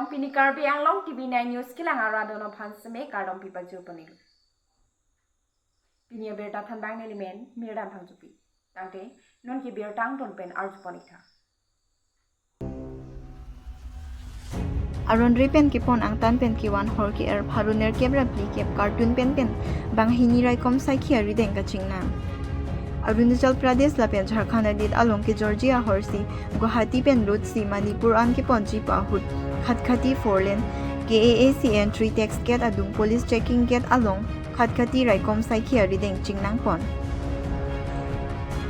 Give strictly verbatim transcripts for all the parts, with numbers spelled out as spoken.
Pini Karbi Anglong T V nine News kelang arat do-an aphan seme kardom pipajir pon-iklo. Pini abirta thanbang neli men Mirdan Phangchopi. Tangte non ke birta angton pen arju pon-ik tha. Aron re pen kepon angtan pen kevan hor ke-er pharo nerkep ra phlikep carton pen pen banghini raikom saikhi arideng kachingnang. Arunachal Pradesh lapen Jharkhand adit along kejorji ahorsi Guwahati pen road si Manipur an keponji pu ahut Khatkhati four lane K A A C entry tax gate adung police checking gate along Khatkhati raikom saikhi arideng chingnang pon.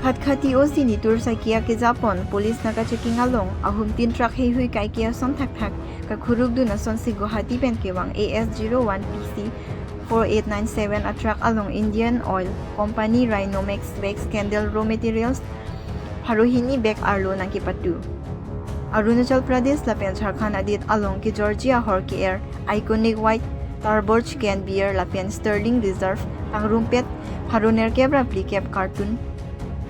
Khatkhati O C nitur saikhi akeja pon police naka checking along ahum tin truck heihui kaike ason thakthak kakhuruk dun asonsi Guwahati pen kevang A S zero one P C four eight nine seven a truck along Indian Oil Company Rhinomax wax candle raw materials pharo hini bag arlo nangkepatu. Arunachal Pradesh lapen Jharkhand adit along kejorji ahor ke-er Iconic White Tuborg Can Beer lapen Sterling Reserve pangrumpet pharo nerkep ra phlikep carton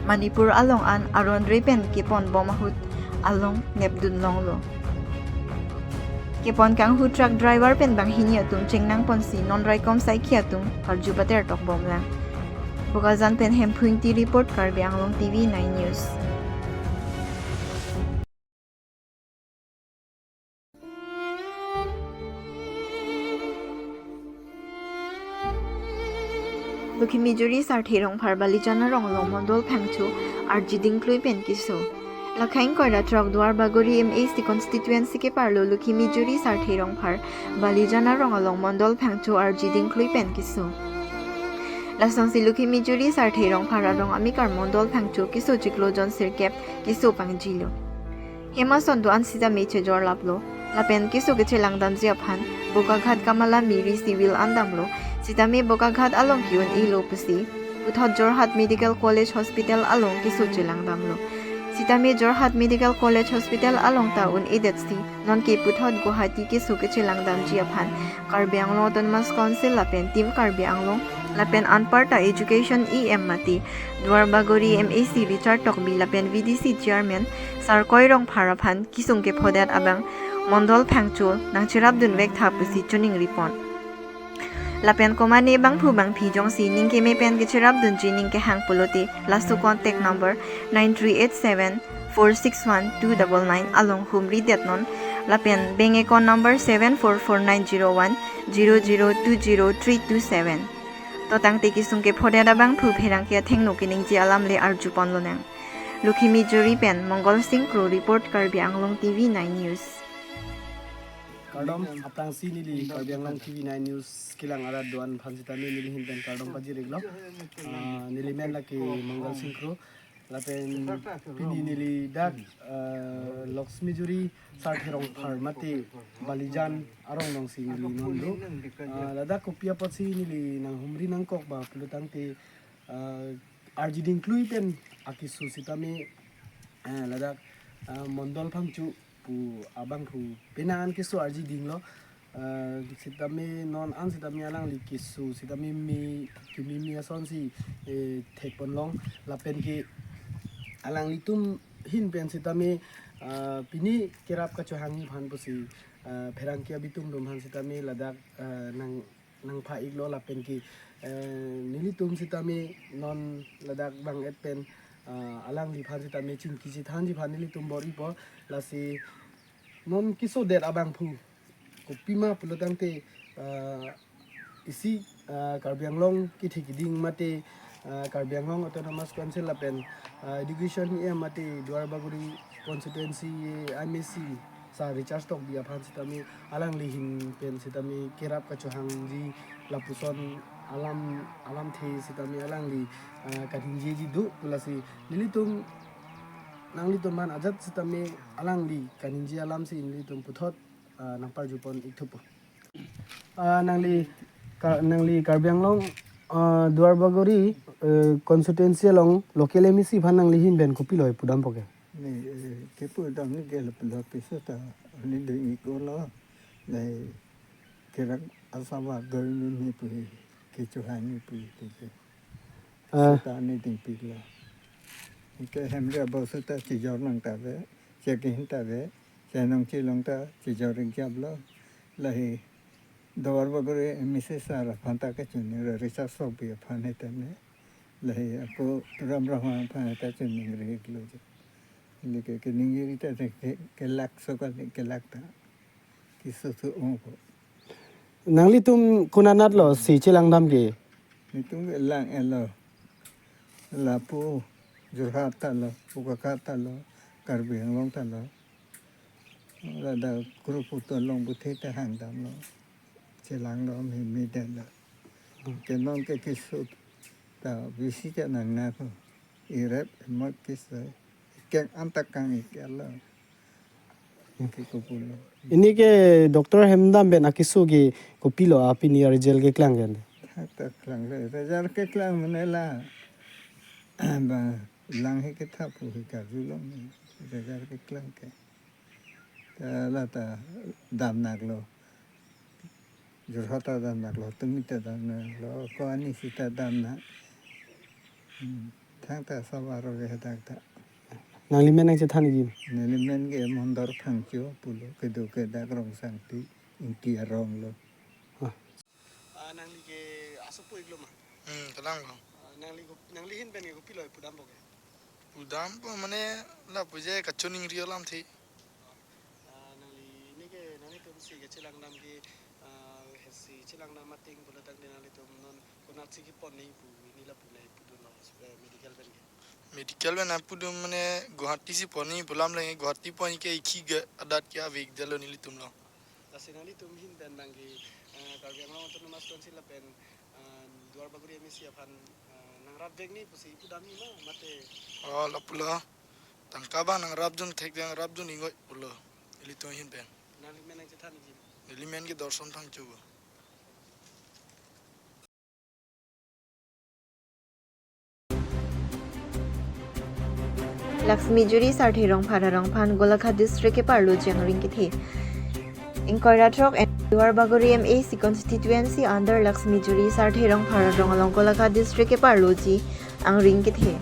Manipur along an aron re pen kepon bom ahut along nepdun longlo. Kepon kanghu truck driver pen banghini atum chingnang ponsi non raikom saikhi atum karju pater tok bomlang. Bokajan pen Hemphu Ingti report, Karbi Anglong T V nine News. Lukhimijuri Sarthe Rongphar Balijan arong along Mondol Phangcho arji dingklui pen keso. Lakhang koira throk Duarbagori M A C constituency keparlo Lukhimijuri Sarthe Rongphar Balijan arong along Mondol Phangcho arji dingklui pen keso. Lasonsi Lukhimijuri Sarthe Rongphar arong amekar Mondol Phangcho keso chiklo jon sirkep keso pangjilo. Hem ason do-an sitame chejor laplo. Lapen keso kechelang damji aphan Bokaghat Kamala Miri Civil an damlo. Sitame Bokaghat along ke-un-elo pusi puthot Jorhat Medical College Hospital along keso chelang damlo. Sitame Jorhat Medical College Hospital along ta un-edetsi non ke puthot Guwahati keso kechelang damji aphan Karbi Anglong Autonomous Council lapen Team Karbi Anglong lapen anparta Education E M mate Duarbagori M A C Richard Tokbi lapen V D C Chairman Sarkoi Rongphar aphan kesung kephodet abang Mondol Phangcho nangcherapdun vek tha pusi choningri pon. Lapen komatne bangphu bangphi jongsi ning keme pen kecherapdunji ning kehang pulote laso contact number nine three eight seven four six one two double nine along humri detnon lapen bank account number seven four four nine zero one zero zero two zero three two seven. To tangte kesung kephodet abangphu pherangke athengno keningje alam le arju ponlonang. Lukhimijuri pen Mongol Singh Kro report, Karbi Anglong T V nine News. Kardom, aphrangsi neli Karbi Anglong T V nine News kelang arat do-an aphan sitame neli ahin pen kardom pajir-iklo. Ah, neli men lake Mongol Singh Kro. Lapen pini neli dak, ah, Lukhimijuri Sarthe Rongphar mate Balijan arong alongsi neli non do. Ah, ladak kopi apotsi neli nanghumri nangkok ba pulo tangte, ah, arji dingklui pen akeso sitame, ah, ladak, ah, Mondol Phangcho pu abangphu penang an keso arji dinglo. Ah, sitame non an sitame alangli keso sitame me kememe asonsi, eh, thek ponlong lapen ke alanglitum ahin pen sitame, ah, pini kerap kachohangji aphan pusi, ah, pherangke abitum atum aphan sitame ladak, ah, nang nangpha-iklo lapen ke, eh, nelitum sitame non ladak bang-et pen, ah, alangliphan sitame chingki chethanji aphan nelitum bor-ipo, lasi non kesodet abangphu kopima pulo tangte, ah, isi, ah, Karbi Anglong kethe kiding mate, ah, Karbi Anglong Autonomous Council lapen, ah, Education E M mate Duarbagori constituency M A C Sar Richard Tokbi aphan sitame alangli ahin pen sitame kerap kachohangji lapuson alam alamthe sitame alangli, ah, kaningjeji do pu lasi nelitum nanglitum aphan ajat sitame alangli kaningje alamsi nelitum puthot, ah, nangparju pon-ik thupo. Ah, nangli Ka-, nangli Karbi Anglong, ah, Duarbagori, eh, constituency along local M A C aphan nangli ahin pen kopilo pudampo ke? Ne, eh, kepudam ne ke lapulo piso ta, ne ding-iklo. Ne kerak asaba doi ne ne pu he, kechohang ne pu he ke. Ah. Seta ne dingpiklo. Ke hem re abo seta chejor nang ta ave, chek hin ta ave, Penang chilong ta chijor ringjap lo. Lahi Duar Bagori M A C sir aphan ta kachiningri, Richard Sokbi aphan he tame. Lahi ako Ram Ram aphan ta chiningri iklo je. Neli ke, keningri ta ke, ke, kelak so kali, kelak ta. Keso thu ong ko. Nanglitum konat lo si chelangdam ke? Nelitum ke lang-et lo. Lapu Jorhat ta lo, Bokajan ta lo, Karbi Anglong ta lo. Ladak group puton long puthe ta hangdam lo. Chelang lo, me, me det lo. Hmm. Ke non ke keso ta bisi ta nang na ko. Irep mat keso. Keng anta kang ik lo. Ke kopulo. Pini ke doctor hemdam pen akeso ke kopilo, pini a-result keklang ke? Thakthak klang le. Result keklang mane la. Ba lang he ketha pu he karjulong. Result keklang ke. Ta la ta damnak lo. Jorhat ta damnak lo, tumi ta damnak lo, ko ani sita damnak. Hmm. Thangta sabar ke hadak ta. Nangli men nangchethan ikji? Neli men ke Mondor Phangcho pulo, kedo ke dak Rongsangti, Ingti arong lo. Ah. Ah, nangli ke asopo iklo ma? Hmm, kalang lo. Ah, nangli ko, nangli ahin pen ke kopilo pudampo ke? Pudampo mane lapu je kachiningri alamthe. Ah, nangli pini ke nanglitum si kachelangdam ke, ah, si chelangdam ateng pulo tangte nanglitum non konatsi kepon nangji pu pini lapu nangpudun lo, eh, medical pen ke? Medical pen nangpudun mane Guwahati si pon nangji pu alam le, Guwahati pon ke ikhi ke adat ke ave det lo nelitum lo. Lasi nanglitum ahin pen bang ke, eh, Karbi Anglong Autonomous Council lapen, eh, Duar Bagori M A C aphan, eh, nangrap vek nangji pusi pudam nangji ma mate? Oh, lapulo. Tangka abang nangrapdun thek, nangrapdun ingoi pulo. Ilitum ahin pen. Nangli men nangchethan ikji? Neli men ke Dorson Phangcho. Laxmijuri Sarthe Rongphar arong aphan Golaghat District keparlo jangring kethe. Ingkoi ra throk N Duar Bagori M A C constituency under Laxmijuri Sarthe Rongphar arong along Golaghat District keparloji angring kethe.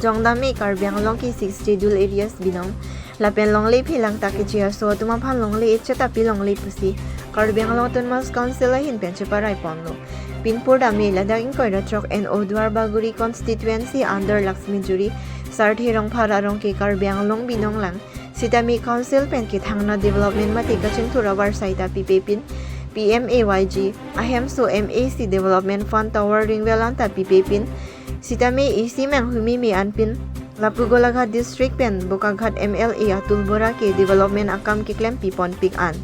Jongdam me Karbi Anglong ke Sixth Schedule areas binong lapen longle phelang ta keche aso atum aphan longle echet api longle pusi Karbi Anglong Autonomous Council ahin pen cheparai ponlo. Pinpur dam me ladak ingkoi ra throk N O Duar Bagori constituency under Laxmijuri Sarthe Rongphar arong ke Karbi Anglong binong lang. Sitame council pen kethangna development mate kachingthur avarsai ta pipe pin, P M A Y G ahemso M A C development fund tower ring well anta pipe pin. Sitame isi manghu meme anpin lapu Golaghat district pen Bokaghat M L A Atul Bora ke development akam keklem pipon pik an.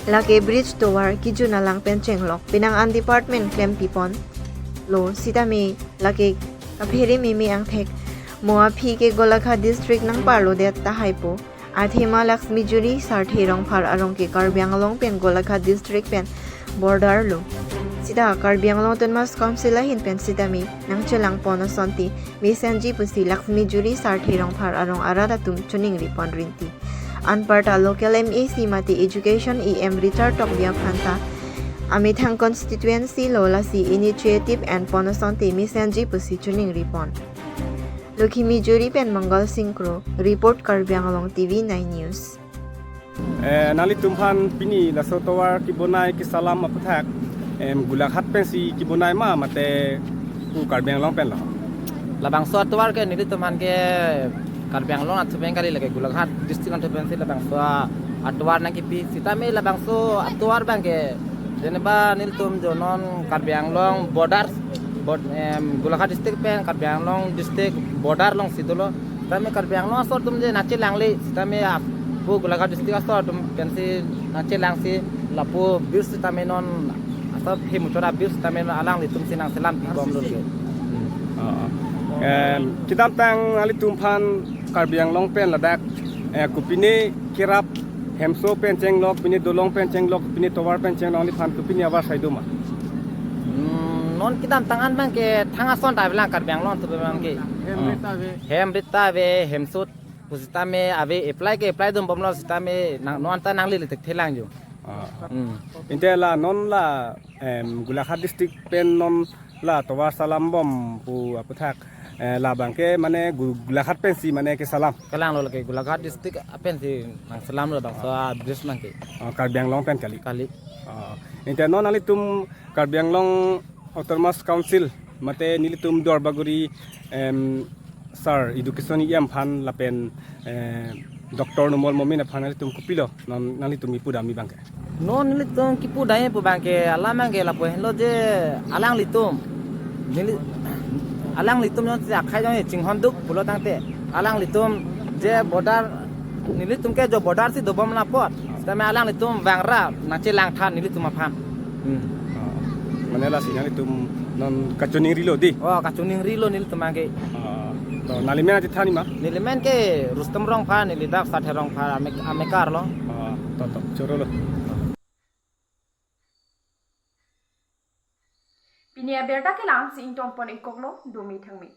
Lake bridge tovar kejun alang pen chenglok penang an department klem pipon lo, sitame lake kaphere meme angthek mo aphi ke Golaghat district nangparlo det tahai po. Athema Laxmijuri Sarthe Rongphar arong ke Karbi Anglong pen Golaghat district pen border lo. Sita Karbi Anglong Autonomous Council ahin pen sitame nangchelang pon asonte mesenji pusi Laxmijuri Sarthe Rongphar arong arat atum choningri pon rinti. Anparta local M A C mate education E M Richard Tokbi aphan ta amethang constituency lo, lasi initiative en pon asonte mesenji pusi choningri pon. Laxmijuri pen Mangal Singh Kro, report Karbi Anglong T V nine News. Eh, nanglitum aphan pini laso tovar kebonai kesalam aputhak, em, Golaghat pensi kebonai ma mate pu Karbi Anglong pen lo? Labangso atovar ke nelitum aphan ke Karbi Anglong athu pen kali, lake Golaghat district athu pensi labangso atovar nangkipi. Sitame labangso atovar abang ke jeneba nelitum jo non Karbi Anglong border, bord-, em, Golaghat district pen Karbi Anglong district border alongsi dolo. Sitame Karbi Anglong aso atum je nangchelangle, sitame ap-, pu Golaghat district aso atum pensi nangchelangsi lapu bridge sitame non aso hem muchora bridge sitame non alanglitum si nangselam pibomlo ke. Ah, ah. Em, kedamtang nanglitum aphan Karbi Anglong pen ladak, eh, kopine kerap hemso pen chenglok, pine dolong pen chenglok, pine tovar pen chenglok, nangliphan kopine avarsai do ma? Hmm, non kedamtang an abang ke thang ason ta avelang Karbi Anglong atum abang ke. Hem rit ta ave. Hem rit ta ave, hemso pusitame ave, apply ke apply dumbomlo sitame nang, non ta nanglele thekthelang jo. Ah. Hmm. Ante la non la, em, Golaghat district pen non La tovar salam bom pu aputhak, eh, labang ke mane Gu-, Golaghat pensi mane kesalam. Kalang lo lake Golaghat district apensi nangsalam lo bangso, ah, bridge abang ke. Oh, Karbi Anglong pen kali. Kali. Oh, inte non nanglitum Karbi Anglong Autonomous Council mate nelitum Duarbagori, em, sir, education E M aphan lapen, eh, Doctor Numal Momin aphan nanglitum kopilo non nanglitum kipu dam abang ke? Non nelitum kipu dam pu abang ke alam abang ke lapu henlo je alanglitum, neli, alanglitum jongsi akhei jongsi chinghon duk pulo tangte, alanglitum je border, nelitum ke jo border si dobom apot, setame alanglitum vangra nangchelang tha nelitum aphan. Hmm. Oh. Mane lasi nanglitum non kachoningrilo dei. Oh, kachoningrilo nelitum abang ke. Oh. To nangli men ati than ma? Neli men ke Rustom Rongphar, neli dak Sathe Rongphar, Amek-, Amekar lo. Oh, to, to, choro lo. Pini abirta ke la-an si ingtonpon-ik koklo, dome thangme.